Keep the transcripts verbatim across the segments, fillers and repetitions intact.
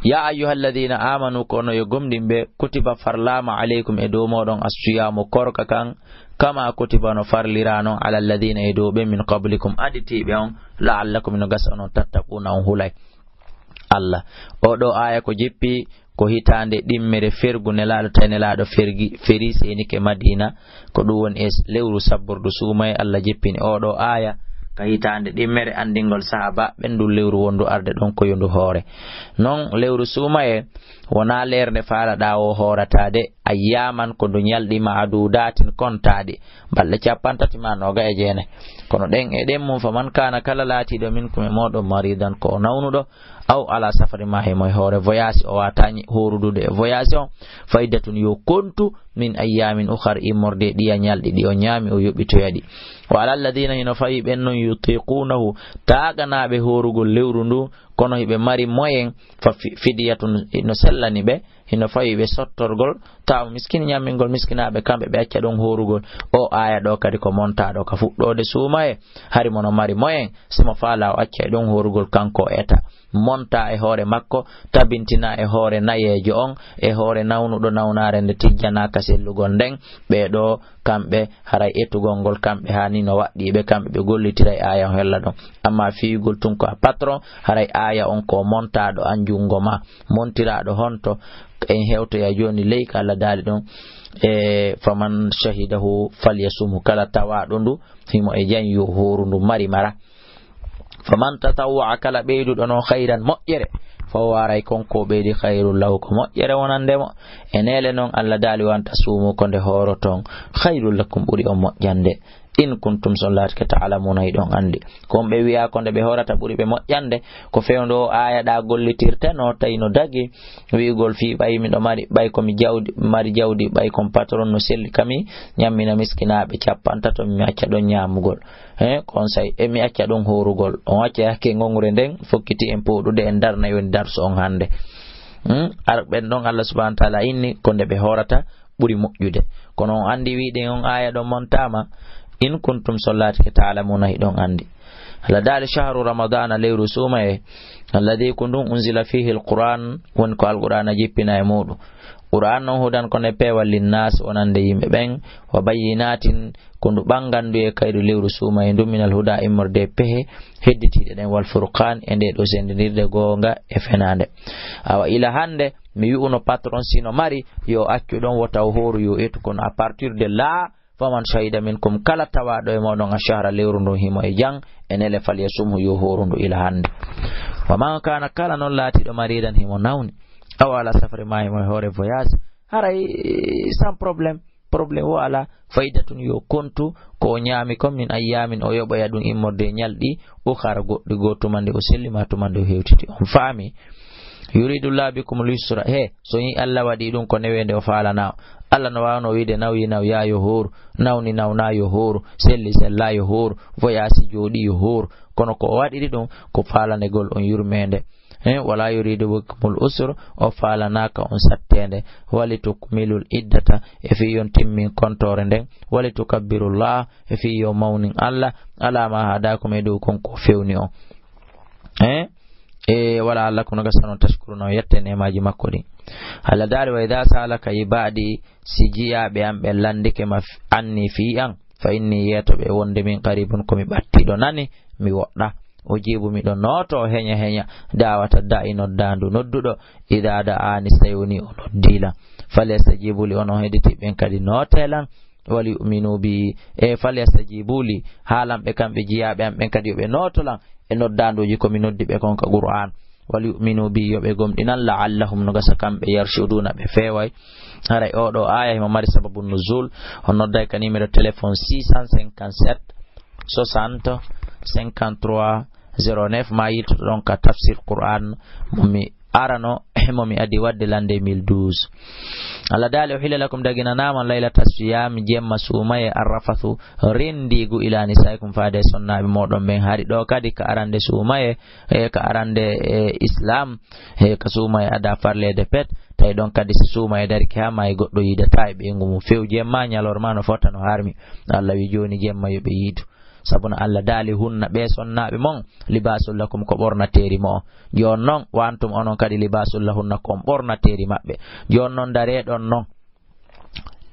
"Ya ayyuhalladhina amanu," kono yo gomɗinɓe, "kutiba," farlaama, "alaykum," e dow mooɗon, "as-siyamu," korka kan, "kama kutiba," no farliraa non, "ala alladhina," e dow ɓen, "min qablikum," aditiiɓe on, "la'allakum," no gasa onon, "tattaquna," on hulay Allah. Oo ɗoo aaya ko jippi ko hitaande ɗimmere fergu Nelaaɗo, tawi Nelaaɗo fergi, ferii seenike Madiina. Ko ɗum woni e lewru sabbordu suumaye, Allah jippini oo ɗoo aaya ka hitaande ɗimmere, anndingol sahaabaaɓe ɓen ndun lewru wonndu arde ɗon ko yo ndu hoore. Non lewru suumaye wonaa leere nde faalaɗaa woo hoorata de, ayyaaman, ko ndu ñalɗi, ma'duudaatin, kontaaɗi, balɗe cappanɗe tati maa noogaye e jeenaye. Kono ɗen e ɗen mum, "faman kaana," kala laatiiɗo, "minkum," e mooɗon, "maridan," ko o nawnuɗo, "aw ala safari," maa himo e hoore voyage, o waawataa ñi-, hoorudude e voyage on, "fa iddatun," yo kontu, "min ayyaamin ukhar," immorde e ɗiya ñalɗi ɗi o ñaami, o yoɓitoya ɗi. "Wa ala alladhina," hino fawii ɓen non, "yutiqunahu," taaganaaɓe hoorugol lewru ndu, kono hiɓe mari moyen, fa fi-, fidyatun, no sellani ɓe, hino fawii ɓe sottorgol, ta'amu miskin, ñammingol miskinaaɓe, kamɓe ɓe acca ɗon hoorugol. Oo aaya ɗoo kadi ko montaaɗo ka fuɗɗoode suumaye, hari mo no mari moyen, si mo faalaa o acca e ɗon hoorugol, kanko o eta. Montaa e hoore makko, tabintinaa e hoore nayeejo on, e hoore nawnuɗo nawnaare nde tijjanaaka sellugol nden, ɓee ɗoo kamɓe haray etugol ngol, kamɓe haa nii no waɗɗii ɓe, kamɓe ɓe gollitiray aaya on hella ɗon. Ammaa fiyugol tun ko a patron, haray aaya on ko montaaɗo an junngo maa. Montiraaɗo honto? En hewtoya jooni ley ko Allah daali ɗon, e, "faman shahidahu falyasumhu," kala tawaaɗo ndu, himo e jam, yo hooru ndu mari mara. "Faman tatawwa'a," kala ɓeyduɗo non, "khayran," moƴƴere, "fa huwa," haray kon ko ɓeydi, "khayrun lahu," ko moƴƴere wonande mo. E neele non, Allah daali, "wa an tasumu," ko nde hooroton, "khayrun lakum," ɓuri on moƴƴande. "In kuntum," si on laatike, "ta'lamuna," hiɗon anndi. Ko on ɓe wi'a ko nde ɓe hoorata ɓuri ɓe moƴƴande, ko fewndo o aaya ɗa gollitirteno, tawi no dagi wi'ugol fii ɓay miɗo mari, ɓay ko mi jawdi, mari jawdi, ɓay kon patron no selli kami, ñammina miskinaaɓe cappantato, mi acca ɗon ñaamugol. He, kon say, e mi acca ɗon hoorugol. On acca hakke ngongre nden, fokkiti en pooɗude, en darna, woni darsu on hannde. Hmm? Ar ɓen ɗon Allah subhanahu wa ta'ala inni ko nde ɓe hoorata ɓuri moƴƴude. Kono on anndi wi'uɗen on aaya ɗon montaama, "In kuntum," si on laatike, "ta'lamuna," hiɗon anndi. Allah daali, "Shahru Ramadana," lewru suumaye, "alladhi," ko ndun, "unzila fihi al-Qur'an," woni ko Alqur'aana jippina e muuɗum. Qur'aan non hudan ko nde peewal linnaas wonande yimɓe ɓen, wa bayyinatin, ko ndu ɓangandu e kayru lewru suumaye ndun, minal huda immorde e pehe hedditiiɗe ɗen, wal furqaan e nde ɗo senndindirde goonga e fenaande. Awa ila hannde mi wi'uno patron si no mari yo accu ɗon wota o hooru yo etu, kono à partir de là, faman shahida minkum, kala tawaaɗo e mooɗon ashahra lewru ndun himo e jam e nele, falyasumhu yo hooru ndu ila hannde. Wa man kana, kala non laatiiɗo maridan himo nawni, aw ala safari ma himo e hoore voyage, haray sans problème. Problème wo alaa. Faidatun yo kontu ko o ñaami kon, min ayyamin, o yoɓoya ɗum immorde e ñalɗi, ukhara goɗɗi goo, tuma nde o selli ma tuma nde o hewtiti. On faami? Yuridullahu bikumul yusra. He, so yi Allah waɗi ɗum ko neweende o faalana o. Allah no waawno wiide nawyi nawya yo hooru, nawni nawna yo hooru, selli sella yo hooru, voyage jooɗi yo hooru. Kono ko o waɗiri ɗum ko faalanegol on yurmeende. He, wala yuridu bikumul usra, o faalanaaka on satteende. Walitukmilul iddata, e fii yo on timmin kontoore nden. Walitukabbirullah, e fii yo on mawnin Allah, ala ma hadakum, e dow kon ko o fewni on. He? E, wala allakum, no gasa non, tashkuruna, on yetta e neemaaji makko ɗin. Allah daali, wa idha sa'alaka ibadi, si jiyaaɓe am ɓe lanndike ma f-, anni fii an, fa inni, yeeto ɓe wonde min qaribun, ko mi ɓattiiɗo nani, mi woɗɗa. Ujibu, miɗo nooto, heña heña, da'wata da'i, noddaandu nodduɗo, idha da'ani, so tawi woni o noddii lan. Falyastajibu li, onon heɗitiiɓe ɓen kadi noote lan. Waliyu'minu bi, e falyastajibu li, haalan ɓe kamɓe jiyaaɓe am ɓen kadi yo ɓe nooto lan e noddaanduuji ko mi noddi ɓe kon ka Qur'aan. Waliyu'minu bi, yo ɓe gomɗinan, la'allahum, no gasa kamɓe, yarshuduna, ɓe feeway. Haray oo ɗoo aaya himo mari sababu nuzul. On nodday ka numéro téléphone six cent cinquante-sept soixante cinquante-trois zéro neuf, ma yiltoto ɗon ka tafsir Qur'aan mo mi arano, mo mi addi waɗde l'an deux mille douze. Allah daali, uhilla lakum, daginanaama on, laylata siyam, jemma suumaye, arrafathu, renndiigu, ila nisaikum, faade e sonnaaɓe mooɗon ɓen. Hari ɗoo kadi ka arande suumaye, e ka arande, e, Islam, e ka suumaye ada farleede pet, tawi ɗon kadi si suumaye darike haa maayi, goɗɗo yiidataa e ɓeyngu mum few jemma, ñalorma no fota no harmi. Allah wi jooni jemma yo ɓe yiidu. Sabu no Allah daali, hunna ɓee sonnaaɓe mon, libaasul lakum, ko ɓornateeri mo on. Jooni non, wa antum, onon kadi, libaasul lahunna, ko on ɓornateeri maɓɓe. Jooni non, ndareɗon non.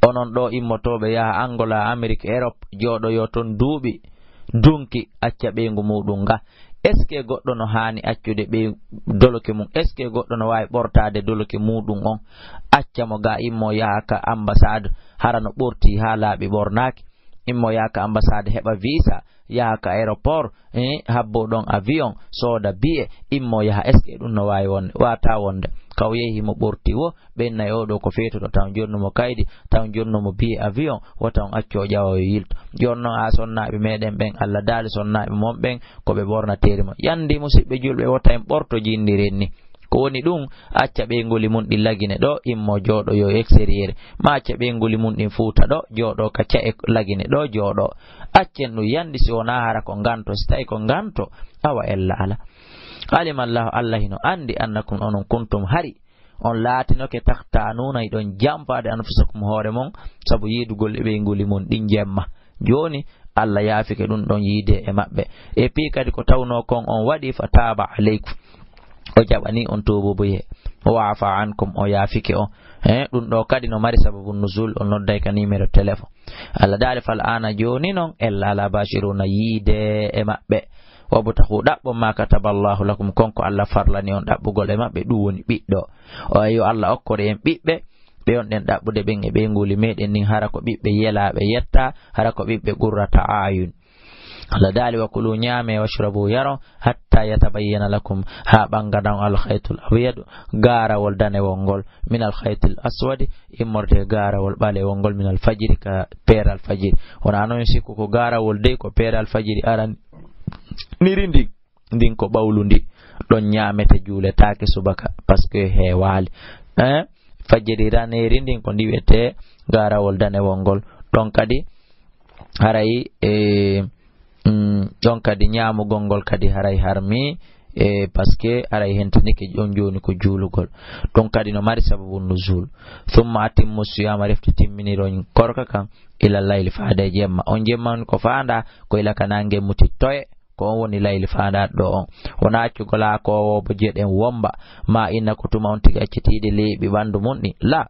Onon ɗoo immotooɓe yaha Angola, Amerik, Erop, jooɗoyoo ton duuɓi, dunki, acca ɓeyngu muuɗum nga. Est-ce que goɗɗo no haani accude ɓey-, doloke mum? Est-ce que goɗɗo no waawi ɓortaade doloke muuɗum on, acca mo ga, immo yaha ka ambassade, hara no ɓorti haa laaɓi ɓornaaki? Immo yaha ka ambassade, heɓa visa, yaha ka aéroport, eh, habbo ɗon avion, sooda biye, immo yaha. Est-ce que ɗum no waawi wonde? Waata wonde. Kaw yehi mo ɓorti wo, ɓen nayi oo ɗoo ko feetuɗo, taw jonnu mo kaydi, taw jonnu mo biye avion, wota on accu o ƴawa o yilto. Jooni non, a sonnaaɓe meɗen ɓen, Allah daali sonnaaɓe mon ɓen, ko ɓe ɓornateeri mon. Yandi, musiɓɓe julɓe, wota en ɓorto jindiren ni. Ko woni ɗum, acca ɓeyngu mun ɗin Lagine ɗoo, immo jooɗo yo extérieur. Ma acca ɓeyngu mun ɗin Fuuta ɗoo, jooɗo ka ca'e Lagine ɗoo, jooɗo. Accen ɗum yandi, si wonaa hara ko nganto, si tawi ko nganto, awa ella ala. Alima Allahu, Allah hino andi, annakum, onon, kuntum, hari on laatinoke, takhtanuuna, hiɗon jampaade, anfusakum, hoore mon, sabu yiidugol e ɓeyngu mun ɗin jemma. Jooni, Allah yaafike ɗum ɗon yiide e maɓɓe. E pii kadi ko tawnoo kon on waɗi, fa taaba aleykum. O jaɓani on tuubuubuyee. Wa afa ankum, o yaafike on. He, ɗum ɗoo kadi no mari sababu nuzul, on nodday ka numéro téléphone. Allah daali, fal aana, jooni non, ella ala, baashiruuna, yiide e maɓɓe. Wabtahu, ɗaɓɓon, ma kataba Allahu lakum, kon ko Allah farlani on ɗaɓɓugol e maɓɓe, ɗum woni ɓiɗɗo. O, yo Allah okkore en ɓiɓɓe, ɓe on ɗen ɗaɓɓude ɓen e ɓeyngu meɗen nin, hara ko ɓiɓɓe yelaaɓe yetta, hara ko ɓiɓɓe qurrata ayun. Allah daali, wa kulu, ñaame, washrabu, yaro, hatta yatabayyana lakum, haa ɓannganon al khaytul abyadu, gaarawol danewol ngol, min al khaytil aswadi, immorde e gaarawol ɓalewol ngol, min al fajri, ka peeral fajiri. Wona non sikku ko gaarawol dey, ko peeral fajiri araniri ndin, ndin ko ɓawlundi, ɗon ñaamete, juuletaake subaka, parce que heewaali. Hein? Fajiri raneeri ndin ko ndi wiyetee gaarawol danewol ngol. Ɗon kadi haray, e, mm, ɗon kadi ñaamugol ngol kadi haray harmi, e, parce que haray hentinike on jooni ko juulugol. Ɗum kadi no mari sababu nuzul. Thumma atimmu siyama, refti timminiron korka kan, ila layli, faade e jemma. On jemma on ko faanda ko ila ka nange mutittoye, ko on woni layli faandaɗo on. Wona accugol haa koowoobo jeɗen womba, ma inna ko tuma on tigi accitiiɗi leeɓi ɓandu mun ɗin. La.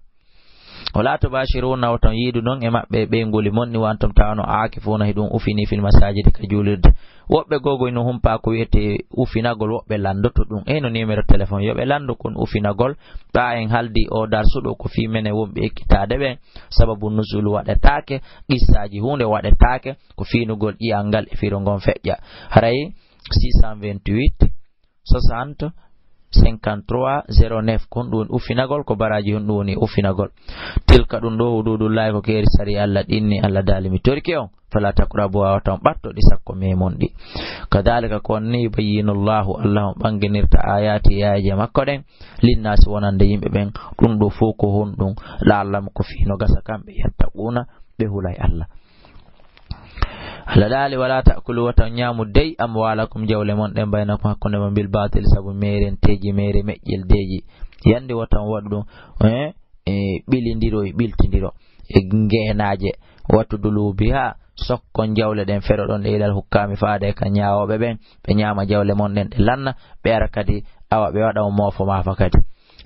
Wala tubashiruna, wota on yiidu non e maɓɓe ɓeyngu mon ni, wa antum, tawa on aakifuuna, hiɗum ufini, fil masajidi, ka juulirde. Woɓɓe gogo ino humpa ko wi'ete ufinagol, woɓɓe landoto ɗum. Ey no numéro téléphone, yo ɓe landu kun ufinagol. Ɓa en haldi o darsu ɗo ko fii menen wonɓe ekkitaade ɓen. Sababu nuzul waɗetaake, qissaaji huunde waɗetaake, ko fiinugol ƴi'al ngal e firo ngon feƴƴa. Haray six cent vingt-huit, soixante, cinquante-trois, zéro neuf, kon ɗum woni ufinagol, ko baraaji on ɗum woni ufinagol. Tilka, ɗum ɗo, hududullahi, ko keeri sari Allah ɗin ni, Allah daali mi torike on. Fala taqrabuha, wata on ɓatto ɗi sakko memon ɗi. Kadhalika, ko on ni, yubayyinu Allahu, Allah on ɓanginirta ayati, aayeeje makko ɗen, linnaasi, wonande yimɓe ɓen. Ɗum ɗo fof ko honɗum? La'allahum, ko fii no gasa kamɓe, yattaquna, ɓe hulay Allah. Allah daali, wala ta'kulu, wata on ñaamu dey, amwalakum, jawle mon ɗen, baynakum, hakkunde mon, bil batil, sabu meerenteeji, meere meƴƴeldeeji. Yandi wata on waɗu ɗum, eh, e ɓilindiro e ɓiltindiro, e ngeenaaje. Watudulu biha, sokkon jawle ɗen, feroɗon ɗe, ilal hukkami, faade ka ñaawooɓe ɓen, ɓe ñaama jawle mon ɗen, ɗe lanna, ɓe ara kadi, awa, ɓe waɗa on moofo maafa kadi.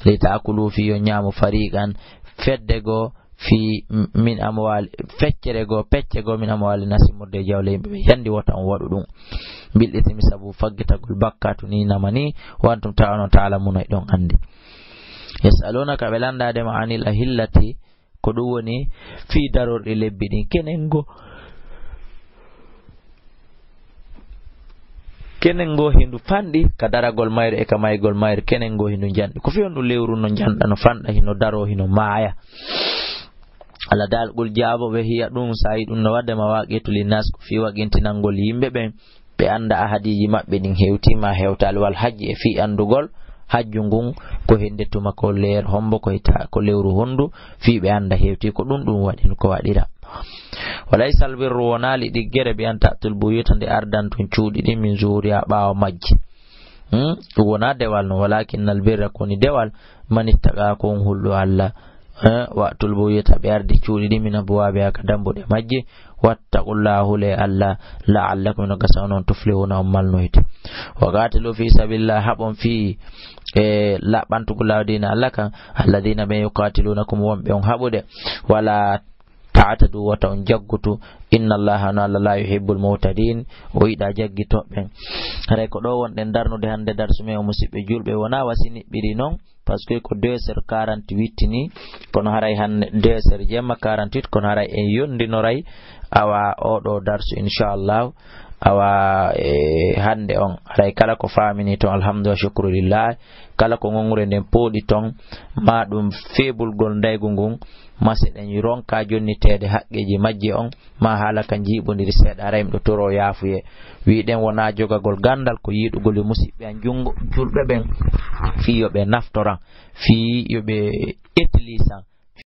Li ta'kulu, fii yo ñaamu, fariqan, fedde goo, fii min amwali, feccere goo, pecce goo, min amwali nas, immorde e jawle yimɓe ɓe. Yandi wota on waɗu ɗum. Bil ismi, sabu faggitagol bakkatu ni, nama ni, wa antum ta'lamun, taala munoy ɗon andi. Yas'alunaka, ɓe landaade ma, anil ahillati, ko ɗum woni fii darorɗi lebbi ɗin. Kenen ngo, kenen ngo hindu fanɗi ka daragol mayru e ka maygol mayru, kenen ngo hindu njanɗi. Ko fii on ɗum lewru no njanɗa, no fanɗa, hino daro, hino maaya. Allah daal, qul, jaabooɓe, hiya, ɗum, saa'i ɗum no waɗde, mawaqitu linnas, ko fii waqintinangol yimɓe ɓen, ɓe annda ahadiiji maɓɓe ɗin hewtii ma hewtaali, wal hajji, e fii anndugol hajju ngun ko hende tuma, ko leer hombo, ko hita, ko lewru hondu, fii ɓe annda hewtii ko ɗum, ɗum waɗi ko waɗira. Walaysa albirru, wonaali ɗiggere, bi an ta'tul buyuta, nde ardanton cuuɗi ɗin, min zuhuriha, ɓaawo majji. Hmm? Ɗum wonaa dewal non, walakin albirra, ko woni dewal, man ittaqa, ko on hulɗo Allah. Eh, wa tulbu, wiyata ɓe ardi cuuɗi ɗi, min abwaabiha, ka dambuɗe majji. Wattaqullaha, hule Allah, la'allakum, no gasa onon, tuflihuna, on malnoyte. Wa qatilu fi sabilillah, haɓon fi, e, laɓɓantugol laawo diina Allah kan, alladhina, ɓe, yuqatilunakum, wonɓe on haɓude. Wala ta'tadu, wata on jaggutu. Inna Allaha, no Allah, la yuhibbul mu'tadin, o yiɗa jaggitooɓe. Haray ko ɗo wonɗen darnude hannde darsu men o, musiɓɓe julɓe, wona wasi niɓɓiri non, parce que ko deux heures quarante-huit ni, kono haray hannde deux heures jemma quarante-huit, kono haray en yondinoray, awa, oɗo darsu, inchallah, awa, e, hannde on, haray kala ko faamini ton, alhamdulillah, shukru lillah, kala ko gonngure nden pooɗi ton, ma ɗum feebulgol ndaygu ngun, ma si ɗen ronka jonniteede haqqeeji majje on, ma haala ka njiiɓondiri seeɗa, haray miɗo toro yaafuye. Wiɗen wona jogagol ganndal, ko yiɗugol yo musiɓɓe an junngo julɓe ɓen, fii yo ɓe naftoran, fii yo ɓe etilisan.